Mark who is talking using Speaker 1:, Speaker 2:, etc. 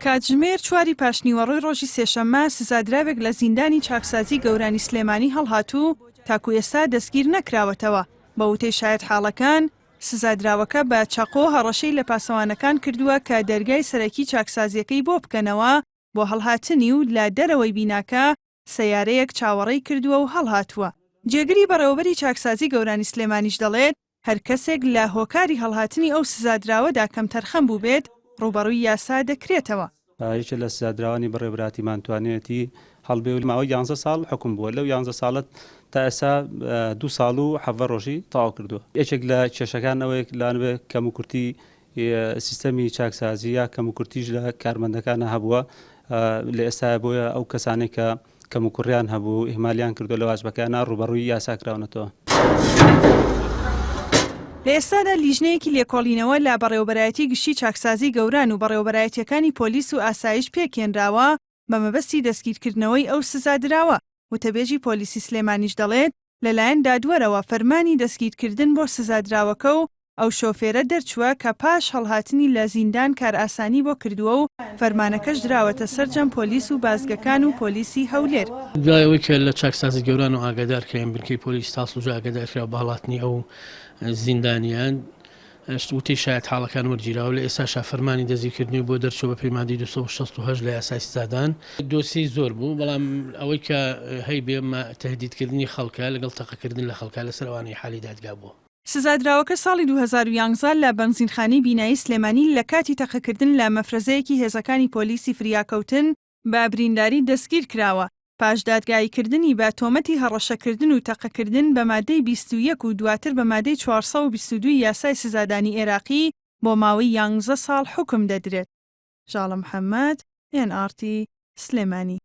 Speaker 1: کاتژمێر چواری پاشنیوەڕۆی ڕۆژی سێشەممە سزادراوێک لە زیندانی چاکسازی گەورانی سلێمانی هەڵهات و تاکو ئێستا دەستگیر نەکراوەتەوە، بە وتەی شایەتحاڵەکان، سزادراوەکە بە چەقۆ هەڕەشەی لە پاسەوانەکان کردووە کە دەرگای سەرەکی چاکسازییەکەی بۆ بکەنەوە بۆ هەڵهاتنی و لە دەرەوەی بیناکە سەیارەیەک چاوەڕێی کردووە و هەڵهاتووە. جێگری بەڕێوەبەری چاکسازی گەورانی سلێمانیش دەڵێت، هەر کەسێک لە هۆکاری هەڵهاتنی ئەو سزادراوەدا کەمتەرخەم بووبێت، ڕووبەڕووی یاسا دەکرێتەوە.
Speaker 2: یەکێ لە سزادراوانی بەڕێوەبەراتیمان توانیویەتی هەڵبێ و ماوەی یانزە ساڵ حوکم بووە، لەو یانزە ساڵە تا ئێستا دوو ساڵ و حەڤە ڕۆژی تەواو کردووە. یەکێک لە کێشەکان ئەوەیە لەوانەبێ کەموکورتی سیستەمی چاکسازی یا کەموکورتیش لە کارمەندەکانە هەبووە لە ئێستایا بۆیە ئەو کەسانەی کە کەموکوڕیان هەبوو ئیهمالیان کردووە لە واجبەکەیانا ڕووبەڕووی یاسا کراونەتەوە.
Speaker 1: لە ئێستادا لیژنەیەکی لێکۆڵینەوە لە بەڕێوەبەرایەتی گشتی چاکسازی گەوران و بەڕێوەبەرایەتیەکانی پۆلیس و ئاسایش پێکهێنراوە بە مەبەستی دەستگیرکردنەوەی ئەو سزادراوە، وتەبێژی پۆلیسی سلێمانیش دەڵێت، لەلایەن دادوەرەوە فەرمانی دەستگیرکردن بۆ سزادراوەکە و ئەو شۆفێرە دەرچووە کە پاش هەڵهاتنی لە زیندان کارئاسانی بۆ کردووە و فەرمانەکەش دراوەتە سەرجەم پۆلیس و بازگەکان و پۆلیسی هەولێر.
Speaker 3: دوای ئەوەی کە لە چاکسازی گەوران و ئاگادار کراین بنکەی پۆلیس تاسڵوجە ئاگادار کرا بە هەڵاتنی ئەو زیندانییە وتەی شایەتحاڵەکان وەرگیراوە، لە ئێستاشا فەرمانی دەستگیرکردنی بۆ دەرچووە بەپێی مادەی 268 لە یاسای سزادان. دۆسیەی زۆر بوو، بەڵام ئەوەی کە هەیبێ تەهدیدکردنی خەڵکە لەگەڵ تەقەکردن لە خەڵکە لەسەر ئەوانەی حالی دادگا بووە.
Speaker 1: سزادراوەکە ساڵی 2011 لە بەنزینخانەی بینایی سلێمانی لە کاتی تەقەکردن لە مەفرەزەیەکی هێزەکانی پۆلیسی فریاکەوتن بە برینداری دەستگیرکراوە، پاش دادگاییکردنی بە تۆمەتی هەڕەشەکردن و تەقەکردن بە مادەی 21 و دواتر بە مادەی 422 ی یاسای سزادانی ئێراقی بۆ ماوەی یانزە ساڵ حوکم دەدرێت. ژاڵە محەمەد، ئێن ئاڕ تی، سلێمانی.